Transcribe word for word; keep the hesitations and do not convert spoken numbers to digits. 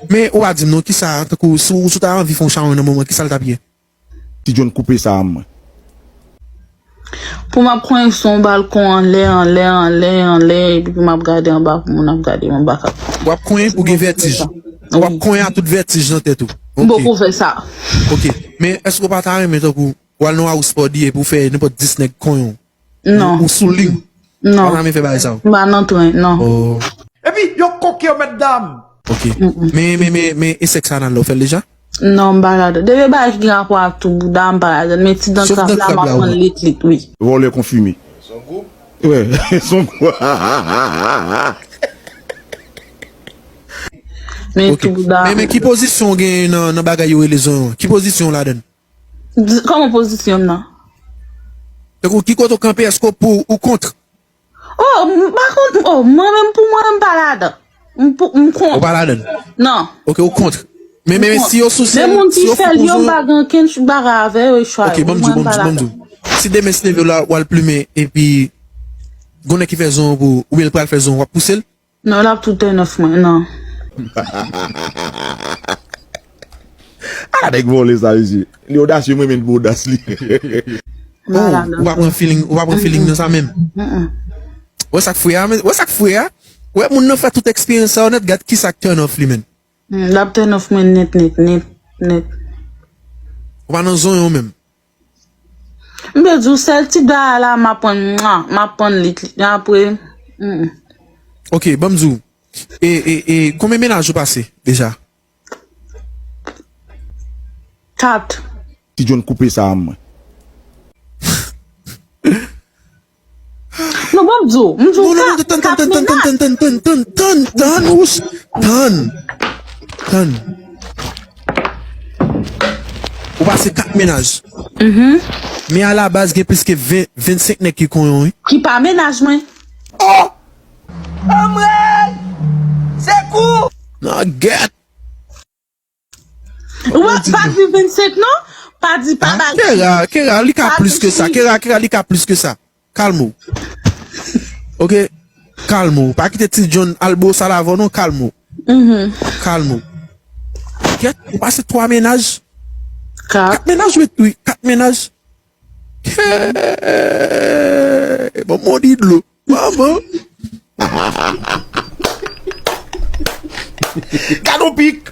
Men ou pa di m non, kisa, tankou, si w, si w ta anvi fè yon chawony nan moman, kisa l t ap ye? Ti John koupe sa a mwen. Pou m ap konyen sou yon balkon anlè, anlè, anlè, anlè, epi pou m ap gade anba pou moun ap gade m anba kap. W ap konyen pou gen vètij. W ap konyen a tout vètij nan tèt ou. M poko fè sa. Ok. Men èske w pa ta renmen tankou w al nan house party epi w fè nenpòt dis nèg konyen w? Non. Ou sou liy? Ou pa Non. ta renmen fè bagay sa? M pa nan tren, non. Oh. Epi yo koke yo mèt dam. Ok. Men, men, men, men, e sèks anal la, ou fè l deja? Non, m pa ladan. Depi bagay ki gen rapò ak tou bouda, m pa ladan. Men ti dan Sof krab dan la, krab m ap la, pran wi. lit lit, wi. Vòlè konfime. Son gwoup? Wè, son gwoup. Men Ok. tou bouda. Men, men ki pozisyon w gen nan, nan bagay yo rele zonyon? Ki pozisyon w ladan? Kòman pozisyon m nan? Tankou ki kote w kanpe, èske w pou ou kont? Oh, m pa kont, oh, mwen menm pou mwen, m pa ladan. M pou, m kont. Ou pa ladan? Non. Ok, ou kont. Men, men, men si yo sou Men moun si ki yo fè l yo, m fout pa gen ankenn ch- bagay avè yo, e chwa. Ok, ban m di w, ban m di w, ban m di w. Si demen se leve la, w al plimen, epi gon nèg ki fè zonyon pou ou, oubyen l pral fè zonyon, w ap pouse l? Non, l ap tou turn off mwen, non. Ah, nèg vòlè sa, mesye. Li odasye, mwen menm pou odas li. Oh, ou pa pran feeling, ou pa pran feeling nan sa menm. Wè sa k fre a, men, wè sa k fre a. Wè moun nan fè tout eksperyans sa yo nèt, gad kisa k turn off li, men. Hmm, l ap turn off mwen nèt, nèt, nèt, nèt. Ou pa nan zonyon menm. M te di w sèl ti bagay la, m ap pran, mwa, m ap pran lit, lit. Apre, mm, Ok, ban m di w. E, e, e, konbyen mennaj ou pase deja? Kat. Ti John koupe sa a mwen. Non, bon, m di w, m di w Non, non, non, kat, tann, kat tann, tann, mennaj. tann, tann, tann, tann, tann, wouch, tann, tann. Ou pase kat mennaj. Men alabaz gen plis ke ven, vennsenk nèg ki konyen w, wi. Ki pa mennaj mwen. Oh! Anmwey! Sekou! Nan gèt. Ou wè, pa di vennsenk non. Pa di, pa Ah, ba di. Kera, Kera, li ka Pa plis ke di. Sa. Kera, Kera, li ka plis ke sa. Kalme w. Ok? Kalme w. Pa kite Ti John al bo sal avè w non, kalme w. Mhm. Kalme w. Gèt, ou pase twa mennaj. Kat. Kat mennaj, wi, wi, kat mennaj. Hey, bon, bon, di dlo. Manman. Gad on pik!